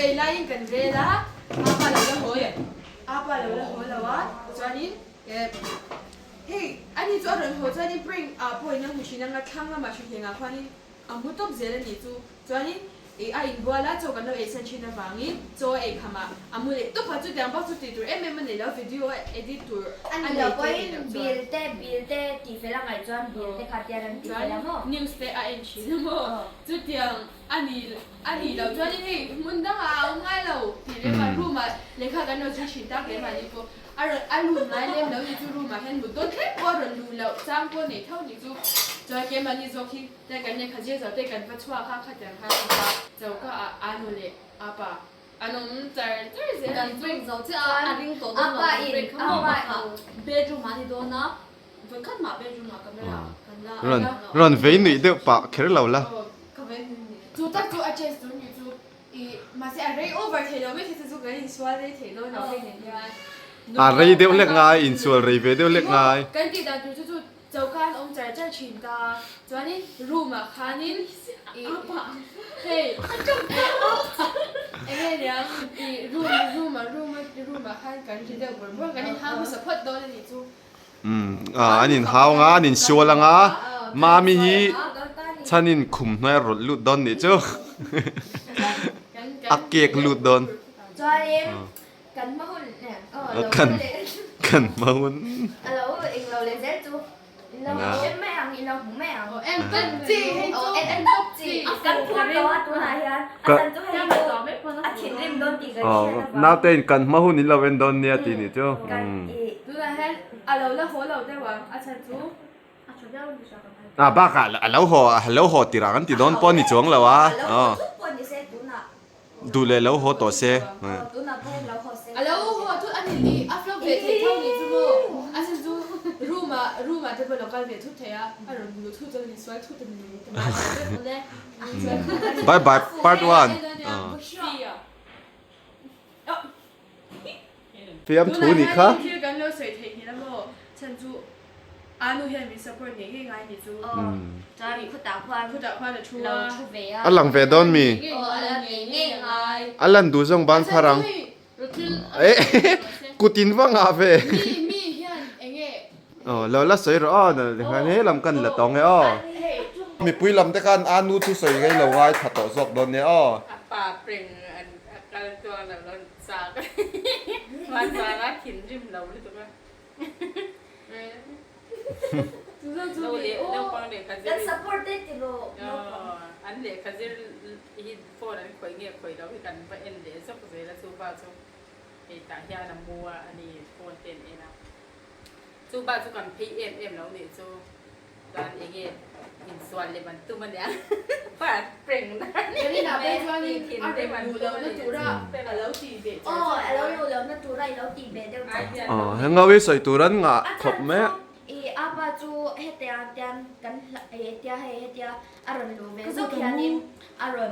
ei laiin kan rel a, apa lo la haw e, apa lo la haw lo a, chuanin hei ani chu a rawn haw chuanin prank ah pawh in a hmu thin anga thlang lamah thutthlengah khuanin a mu tawp zel a nih chu. Chuanin i a inbual a, chaw kan lo eisan thin avangin chaw a ei khamah a mu leh tawp a, chutiang bak chu tih tur em em a nei lo, video a edit tur A a ni nei lo te pawhin tih loh chuan. bill te bill te tih fel a ngaih chuan bill te kha tian an ti fel a maw? Chuan news te a en thin a maw? Chutiang a ni a nih loh chuanin hei hmun dangah a awm ngai lo tih lem ah room ah lehkha kan lo zir thin tak lem ah ni pawh a rawn a lut ngai lem lo ni chu room ah hian mut dawn thleng pawh a rawn luh loh chang pawh nei tho ni chu chuan keimahni zawk hi Te kan lehkha zir zo te kan va chhuak a, khatiang khan a pa choka ah a nu leh a pa an awm char char zel Kan break zo chiah a, a ring tawh dawn lo kan break kha maw bakah bedroom ah a ni dawn a, vawikhat mah bedroom ah camera kan la a Rawn rawn vei nuih deuh pah kher lo la. Ka vei nuih nuih. Chu tak chu a chest tur nih chu i mahse a rei over thei lo mai thei chu kan insual rei thei dawn lo hei nen hian. A rei deuh hlek ngai, insual rei ve deuh hlek ngai. Kan tih dan tur chu chu Choka an awm char char thin ta a, chuanin room ah khanin ih hei enge niang ih room room ah room a room ah khan kan ri deuh bawrh bawrh kan inhau hmasa phawt dawn a nih chu. Umm an inhau anga an insual anga Mami hi chhanin khum hnuai a rawlh lut dawn nih chu a kek lut dawn. Chuanin Kan hma hun aw Kan kan hma hun. A lo eng lo leh zel chu in lo hmu mai ang in lo hmu mai ang. En tawp chi hei chu en tawp chi kan phur lo a tunah hian a chan chu hei chu a thinrim dawn tih kan hriat avang. Naute in kan hma hun in lo en dawn nia tih nih chu. Tunah hian a lo la haw lo deuh ang a chan chu A bakah a lo haw a lo haw tirh ah kan ti dawn pawh a ni chuang lo a. A lo haw thut pawh ni se tunah. Duh leh lo haw tawh se. Tunah pawh hian lo haw se. A lo haw thut a ni i a flop ve thei tho ni chu maw? A chhan chu room ah room ah te pawh lo kal ve thut thei a, a rawn luh thut chuan insual thut a ni mai ta mai. Bye bye part one. Fiamthu nih kha. Tunah hian thil kan lo sawi theih ni la maw? Chhan chu Anu hian min support ngei ngei ngai ni chu. Chuan khutah khuan khutah khuan a thu lo a. thu ve a. A lang ve dawn mi? Aw a lang ngei ngei ngai. A lan duh zawng ban phar ang. Kut in va ngah ve. Mi mi hian enge. Aw lo la sawi rawh aw tikhan he lam kan la tawng e aw. Mipui lam te khan Anu thu sawi ngei lo ngai tha tawh zawk dawn nia aw. A pa peng an a kal chuan a lo chak a hmanzana thinrim lo lutuk a. Kan support te ti rawh naupang. An lehkha zir hi phone an khawih nge khawih lo hi kan va en leh zawk zel a chupa chu hei tah hian a mu a ani phone te an en a chupa chu kan phei em em lo nih chu chuan enge insual leh an tum ania pa prank na a rawn luh lohna tura a lo tih beh char Aw a lo luh lohna tura i lo tih beh deuh char char. Aw heng ho hi sawi tur an ngah khawp mai a. I apa chu hetia tian kan hetia hei hetia a rawn luh ve zawk hianin a rawn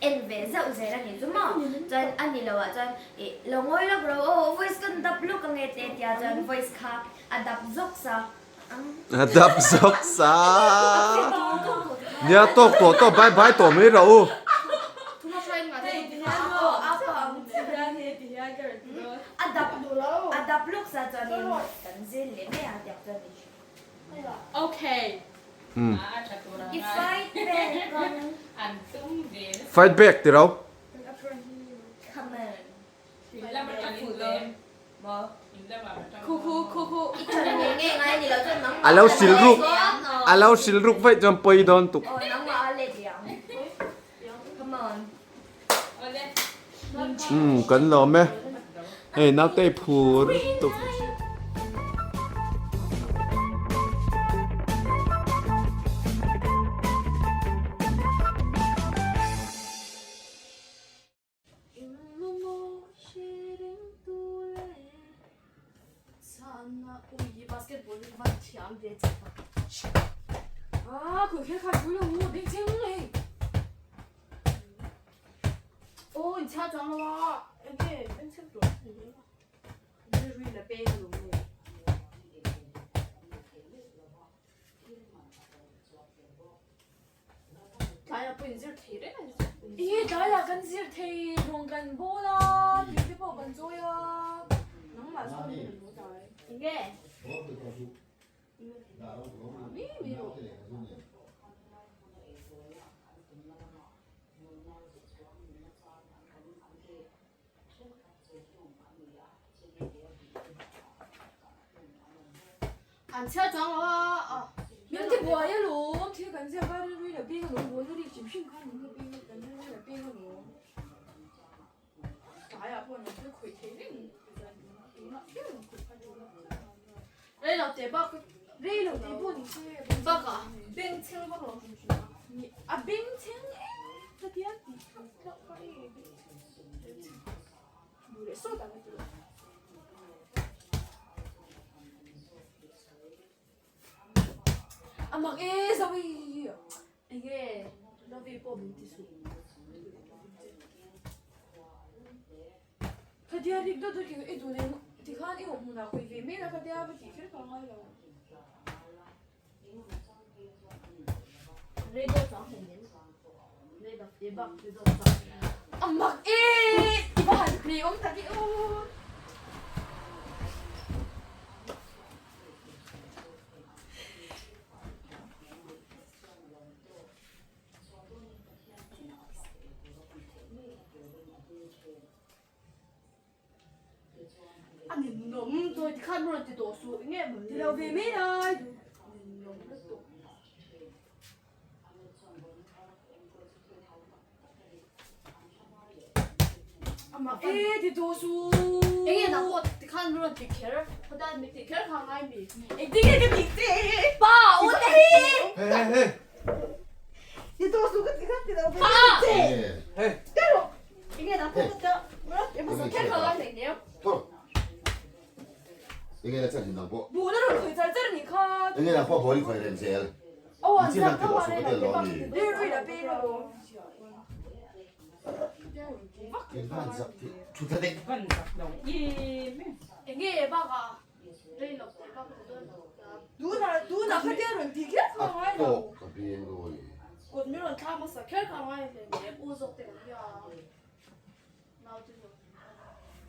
en ve zauh zel a ni chu maw chuan a ni loh ah chuan i lo ngawi lawk ro aw voice kan dap lawk ange te tia chuan voice kha a dap zawk sa. A dap zawk sa. Nia tawk tawh tawh bye bye tawh mai rawh u. Fight back ti ro. A lo sil ruk a lo sil ruk vaih chuan pawi dawn tuk. Umm kan lawm e hei naute i phur tuk. Ih tlaiah kan zir thei rawng kan bawl a, tui te pawh kan chawi a, nangmah zawk in kan haw tlai. Enge? Mi mi rawh. An chhiar chuang lo a. Min ti buai alawm, thil kan ziak a rilru in a peng alawm, bawl ri hrim hrim khan min la peng a, kan rilru in a peng alawm. Tlaiah pawh an thil khawih thei reng tunah kher an khawih kha tunah kher an Rei lo teh bak rei lo teh pawh ni se bakah beng chheng vak lo hrim hrim a. A beng chheng em khatia tih hlauh hlauh kha e beng chheng duh leh sawt ang a ti lo. A mak e Zoe enge Lovie pawh min ti suh. Khatia rik dawt dawt i duh leh tikhan i awm hmunah khawih ve mai la khatia va tih kher ka ngai lo. Rei dawt chuang hlei nen rei dawt e bak ti dawt chuang. A mak e i va han hmei awm tak i aw. A ninawm chawi tikhan rawn ti tawh suh nge Ti lo ve mai lai. Ninawm lutuk. A mak e ti tawh suh. Enge nang pawh tikhan rawn ti kher khawdan mi ti kher kha ngai mi. Engtin nge ka tih che? Pa u te hi. Hey hey hey. Ti tawh suh ka ti khan ti lo ve Pa. che. Hey. Enge nang pawh ka ti kher kha ngai hlei nem. Thor. Enge la chan hin nang pawh. Buh na rawn khawih char char ni kha. Enge nang pawh ball i khawih reng zel. Aw an Nichin zak nang ti tho tawh a suh rei ka lo tel te lo bak ni. Rilru la peng alawm. In van zak thi thu tha dek. Van zak lo em em. Enge bakah rei lo te bak ti dawn lo. Tuna tuna khatia rawn ti kher kha ngai A lo. tawk ka beng dawi. Kut min rawn thla hmasa kher kha ngai hlei nem u zawk te kan hian nau te zawk.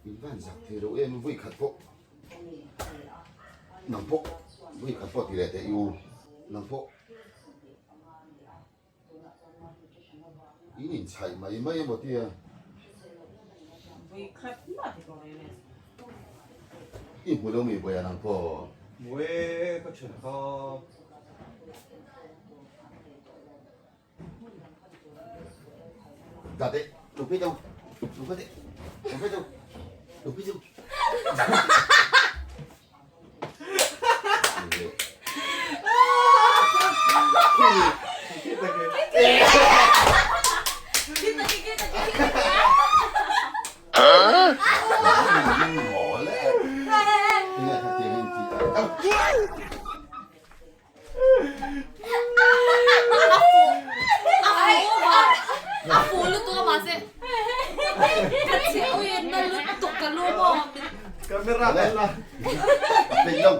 In van zak thei lo em vui khat pawh nang pawh vui khat pawh ti leh teh i u nang pawh. In inchhaih mai mai emaw tia. Vui khat mah ti tawh reng reng. I hmu lo mi buai anang pawh. Hmu e ka thian kha. Dah teh, lo phei teu, lo phei teh, lo phei teu, lo phei teu. A fuh lutuk a mahse ka chhe ui a na lutuk ka lu maw Camera kan la peih lo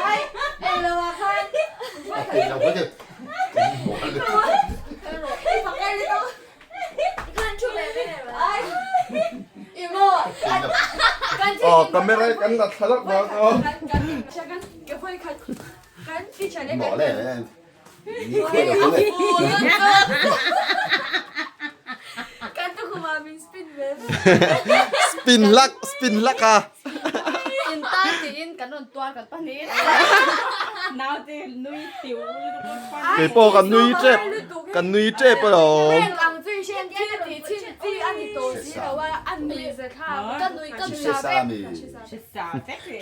Ai ei lo ah khan a peih lo ka ti Aw camera kan la thla lawk dawn aw. Mawh le ni khuai lo kawng e. Spin hlak spin hlak a. In tan tiin kan rawn tuar kan pahnih. Naute nui tiu lutuk Kei pawh kan nui tep kan nui tep alawm.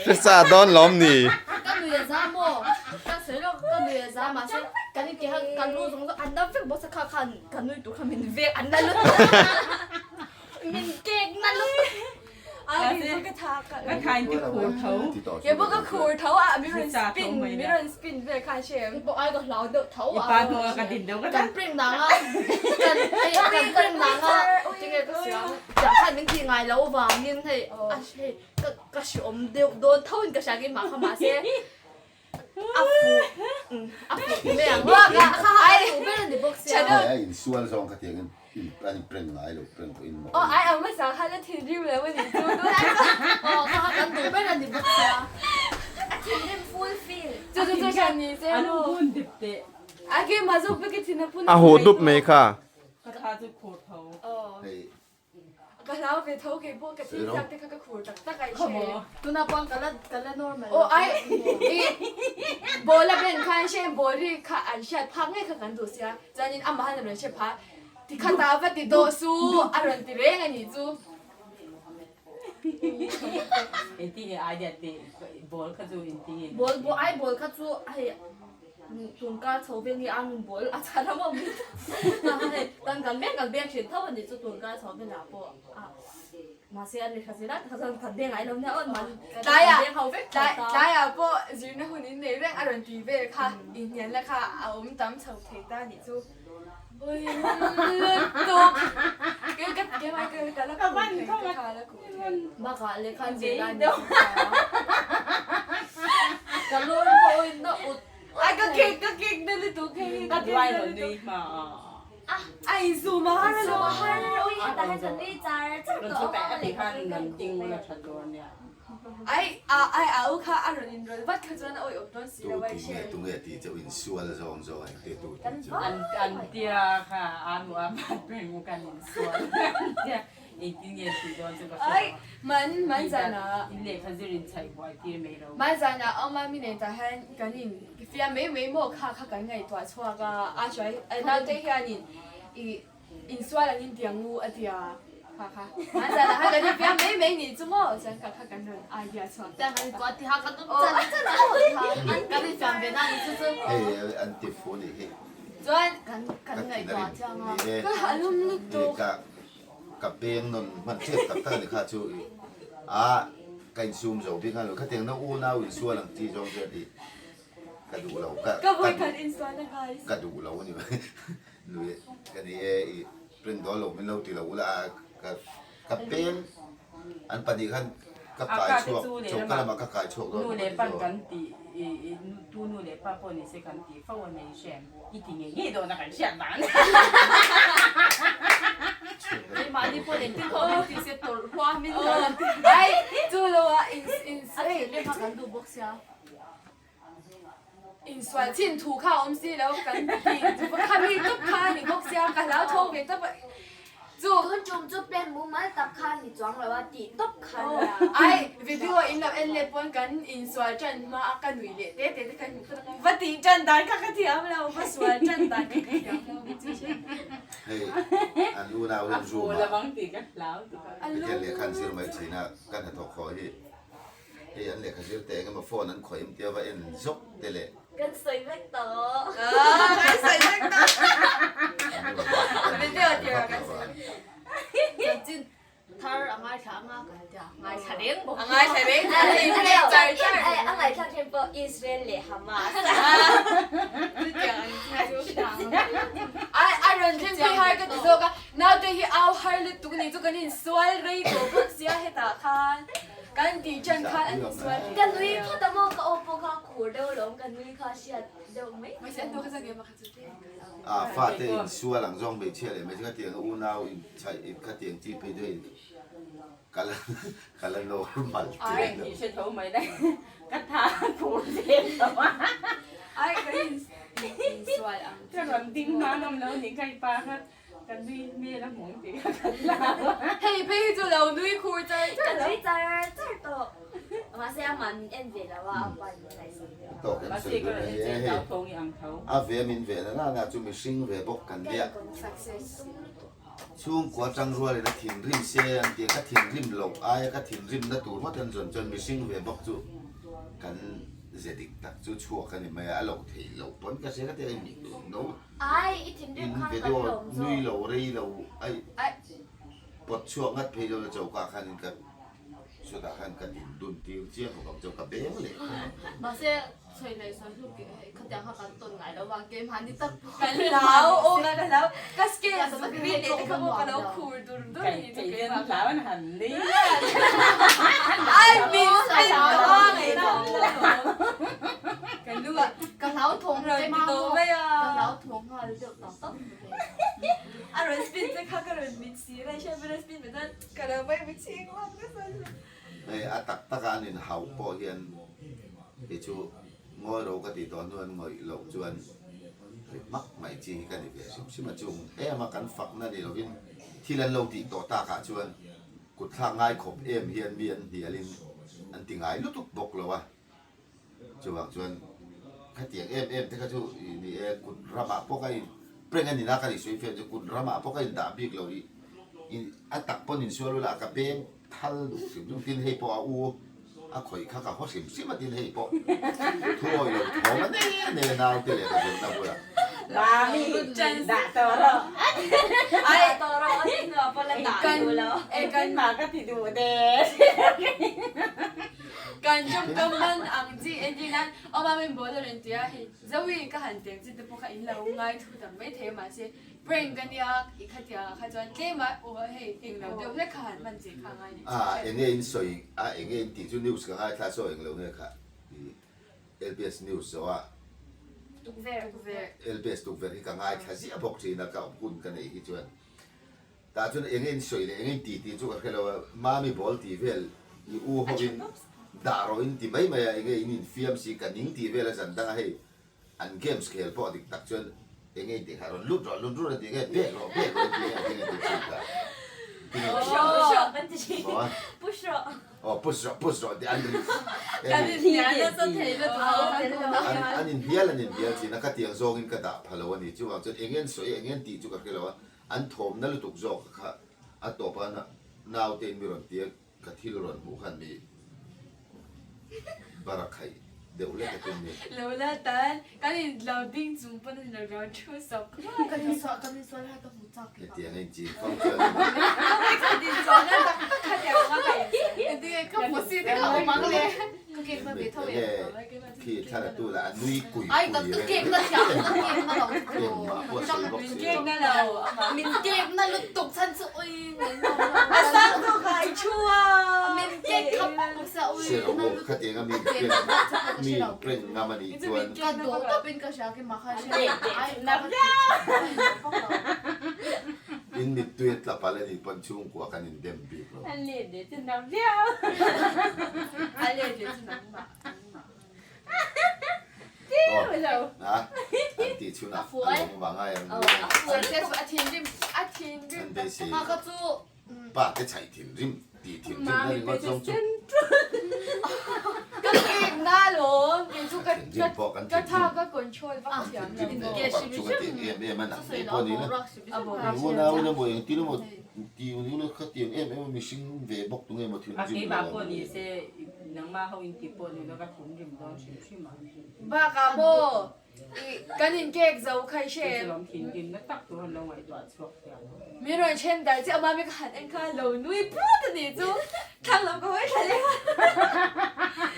Hre sa dawn lawm ni. Ka nui a za maw? Ka sawi lawk ka nui a za mahse kan in keh kan lu zawng zawng an na vek bawk sa kha khan ka nui tur kha min vek an na lutuk min kek na lutuk. Ka thain ti khur tho. Ke pawh ka khur tho a mi rawn spin mi rawn spin vel khan hre em. Pawh ai ka hlau deuh tho a. I pa hnung a ka din deuh ka Kan prank nang a kan kan prank nang a tinge ka siam tiang khan min ti ngai lo vangin hei a hei ka ka hreawm deuh dawn tho in ka hria keimah kha mahse a fuh a fuh mai ang a kha a fuh ber a ni bawk sia. Ai in sual zawng ka tiang in. An in prank ngai lo, prank pawh in maw. Aw ai ang hmasa khan a thinrim lo a nih chu tunah chuan. Aw kha kha kan duh ber a ni bawk sia. A thinrim full feel. Chu chu chu hran ni se An maw. bun dip teh. A keimah zawk pek i thin a phun A huh dup mai kha. Ka tha chu khur tho. Aw. Hei. Ka hlau ve tho kei pawh ka thil ziak te kha ka khur tak tak a i hre. Tunah pawh ka la ka la normal. Aw ai i ball a ben khan hre ball ri kha an hriat phak ngei kha kan duh sia chuanin amah han rawn hre phah ti kha ta va ti dawh su a rawn ti reng a nih chu. Engti nge idea te ball kha chu engti nge. Ball ball ai ball kha chu hei Tun kar chho vel hi a nun bawl a chhan a mawm hei kan kan beng kan beng thin tho a nih chu tun kar chho velah pawh a mahse a lehkha zir lai takah chuan kan beng ai lo nia aw man Tlai ah beng ho vek tho ta tlai ah pawh zirna hun in nei reng a rawn ti vel kha inhnialna kha a awm tam chho thei ta nih chu ui lutuk ke ka ke mai ka ka la khur thei ka tha la khur thei bakah lehkha zir lai ni ka lawr pawh in na ut Ai ka cake ka cake na lutuk hei hi ka duai lo nui hma a a in sum a har Sum a har ui hetah hian kan nui char char rawn tawh chu a paih a ti khan rawn ding ula tha dawn nia. Ai a ai a u kha a rawn in rawn vat kha chuan a awih awm dawn si lo ai Tu hre. nge tu nge tih chauh in sual zawng zawng ang te tu tih chu. An an tia kha a nu a mat reng u kan in sual an tia Engtin nge tih dawn chu ka hre Ai lo. man man zanah. In lehkha zir in chhaih buai tir mai lo. Man zanah awma mi nei tah hian kan in fiam mai mai maw kha kha kan ngaihtuah chhuak a, a hruai naute hianin i insual ang in tiang u a tia kha kha man zanah khan kan in fiam mai mai nih chu maw chuan kha kha kan rawn idea chhuak Tiang kan in kuah tiha kan awm chan chan a maw tiha kan in fiam ve na ni chu chu. Hei an ti fu nih hi. Chuan kan kan Ka thin a ngaihtuah rim chiang a. ni e. Ka halum lutuk. Ka Ka peng nawn hman tep tak tak a ni kha chu i a ka insum zo bik nghal lo khatiang na unau insual ang chi zawng chu i ka duh lo ka Ka vawi khat insual na guys. Ka duh lo a ni mai nui ka ni e i print dawn lo min lo ti lo ula a ka ka peng an pahnih khan ka kai chhuak choka lamah ka kai chhuak dawn Nu leh pan kan tih i tu nu leh pa pawh ni se kan tih fo a nei hrem. I ti ngei ngei dawn a kan hriat dan. Keimahni pawh engtin pawh min ti se tawrh huam in ka rawn ti. Ai chu lo a in in A thinrim a kan duh bawk sia. Insual chin thu kha a awm si lo kan ti kha mi tawp kha a ni bawk sia ka hlau tho ve tawp a. Chu. Tun tum chu plan mumal tak kha ni chuang lo a tih tawp kha nia. Ai video in lo en let pawn kan insual tan hma a ka nui leh te te te khan hmuh phawt a va tih tan dan kha ka thiam lo va sual tan dan kha ka thiam lo Hei an unau hian room a ah lehkha an zir mai thin a ka hnathawk haw hi hei an lehkha zir teh engemaw phone an khawih em tia va en zawk te leh. Kan sawi vek tawh. Kan sawi vek tawh. Video tir ah kan sawi. Chanchin thar a ngaithla anga kan tia ngaithla reng bawk. A ngaithla reng char char. A ngaithlak then pawh Israel leh Hamas. Chutiang ang chi chu. A rawn thleng phei har ka ti zawk a, naute hi au har lutuk ni chu kan insual rei tawh bawk sia hetah khan. Kan tih ṭan khan an insual tih Ka nui phawt a maw ka aw pawh kha khur deuh lawm ka nui kha hriat deuh mai. Mahse an hnu kha chuan keimah kha chu tlem ka lo. A fate insual ang zawng hmeichhia leh hmeichhe khatiang a unau inchhaih in khatiang chi phei chu hei ka la ka la normal Ai tih hre tho mai dai ka tha khur zel tho a. Ai kan insual ang. Ka rawn ding hma ngam lo nih kha i pa kha. Ka nui hmel a hmawng tih kha kan hlau a. Hei phei hi chu lo nui khur char char Ka nui char char tawh. Mahse amah min en ve lo a, apa in min ngaihsak ve a. Tawk em sawi duh mai e hei. A ve min ve na na na chu mihring ve bawk kan nia. Chhungkua tangrual in a thinrim se an tia ka thinrim loh aia ka thinrim na tur ngawt an zawn chuan mihring ve bawk chu kan ze dik tak chu chhuak a ni mai a, a loh theih loh pawn ka hria ka tia i no. Ai, i thinrim In khan kan video lawm zawk. nui lo rei lo ai pawt chhuak ngat phei lo la choka khan in ka chutah khan ka din dun tir chiang khawp ang choka beng leh khawp ang. Mahse sawi leh sawi hnu ke khatiang kha kan tawn ngai lo vang ke mahni tak Kan hlau aw ka ka hlau ka scale zuk ri leh te kha pawh ka lo khur dur dur ni chu keimah Hlau an han ni. Ai min spin tawh a ngaihna awm lo. Kan lu ah Ka hlau thawng rawn ti tawh mai a. Ka hlau thawng nghal deuh tak tak mai. A rawn spin che kha ka rawn mit sir a, i hriat pawhin a spin ve chuan ka lo mai mit chhing vak nasa a ni. Hei a tak taka an inhauh pawh hian kei chu ngawi ro ka tih tawh hnu an ngawih loh chuan ri hmak mai chi hi ka ni ve hrim hrim a, chung em a kan fakna ni lovin thil an lo tih tawh takah chuan kut thlak ngai khawp em hian mi an hnialin an ti ngai lutuk bawk lo a, chuvang chuan khatiang em em te kha chu ni e kut ramah pawh ka in prank a ni na ka ni sawi fiam chu kut ramah pawh ka in dah bik lo i a tak pawn insual ula ka peng thal duh hrim hrim tin hei pawh a u a khawih kha ka haw hrim hrim a tin hei pawh thuawi lo thawm a nei a nei a naute leh ka zirna bulah. Mami dah tawh rawh Dah tawh rawh a ti hnuah pawh la dah duh lo. Kan mah ka ti duh de. Kan tawngkam man ang chi entir nan aw mami ball a rawn ti a hei Zoe ka han teng chi te pawh kha in lo ngai thu tam mai thei a mahse Prank a nia i khatiang ah kha chuan tlem a aw hei englo deuh hlek kha han hman che kha ngai ni A enge in sawi a enge in tih chu news ka ngaithla saw englo nge kha i LBS news zawh a Tukverh. Tukverh. LBS tukverh hi ka ngaithla ziah bawk thin a ka awm hun ka neih hi chuan tah chuan enge in sawi leh enge in ti tih chu ka hre lo a mami ball tih vel i u ho in dah rawh in ti mai mai a enge in infiam si ka ning tih vel a zan dang a hei An games khel pawh dik tak chuan eng eng tih kha rawn lut rawh lut rut a ti nge bek rawh bek rawh a ti nge a ti nge tih thin kha ti nge Push rawh push rawh kan ti thin Push rawh aw push rawh push rawh tih an ri Kan inhnial nasa thei lutuk an an inhnial an inhnial thin a ka tiang zawngin ka dah pha lo a ni chuvang chuan eng en sawi eng en tih chu ka hre lo a an thawmna lutuk zawk kha a tawp a naute in mi rawn tia Ka thil rawn hmuh khan mi bara khaih deuh lek a tum ni. Lo la tan, kan in lo ding chung pawn a lo thu sawk ruai. Kan in sual, kan in sual hai ka hmu chak kha. Hetiang a in chin fo chuan. Ka hmu khat in chuan a tak tak kha tiang anga ka in sual. Engtin ka hmu si te ka awm ang le. Ka cake na ve tho e. Khi thla tu lah a nui kui kui Ai ka cake na thiam ka cake na lo chu. Engmah pawh sawi bawk si lo. Min cake na lo amah. Min cake na lutuk chhan chu ui min lo lo. A sang tu kha i thu a. Min cake khap bawk sia ui Hre na lo lutuk. khatiang a mi mi prank ngam a nih chuan. Ka dawh tawp in ka hria ke mah kha hre lo. Ai na viau. In mittui a tla palh a nih pawn chhungkua kan indem bik lo. A let leh chu na viau. A let leh chu nangmah. An tih chhunah a lo vang a em an beisei pa te chhaih thinrim tih thinrim na ringawt zawng chu Ka kek na lawm kei chu ka thinrim pawh kan ka tha thinrim ka control vak thiam lo thinrim ve bawk ang chu ka tih em em a nang ni pawh ni la mi unau in emaw engtin emaw ti ula khatiang em em a mihring ve bawk tunge maw thinrim A keimah lo pawh ni se nangmah ho in ti pawh ni lo ka thinrim dawn hrim hrim ang. Bakah maw i kan in kek zo kha i hre em? Chuan thinrim na tak tur an lo ngaihtuah chhuak thiam. Min rawn then dar chiah mami ka han en kha lo nui put a nih chu thlang lam ka hawi thla leh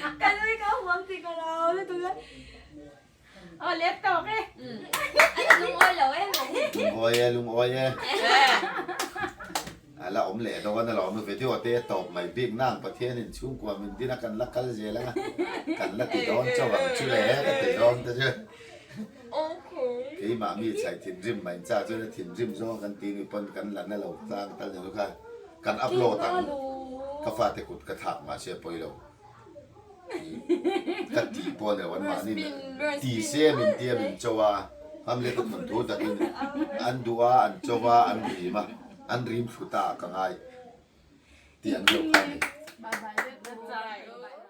a ka nui ka huam tih ka lo lutuk a. Aw let tawk e. A lungawi lo e. Lungawi e lungawi e. A la awm leh dawn a lawm video te a tawp mai bik nang Pathian in chhungkua min din a kan la kal zel anga kan la ti dawn chauh ang chu le ka ti dawn te chu. Keimah mi chhaih thinrim mai cha chuan a thinrim zawng kan ti ni pawn kan la na lo tlang tal ni kha kan upload ang ka fate kut ka thlak mahse pawi lo. Ka tih pawh a ni lo an mahni ti se min tia min cho a Hamlet a thawn thu takin an duh a an cho a an rim a an rim thlu ta ah ka ngai tih an deuh kha a ni. Bye bye.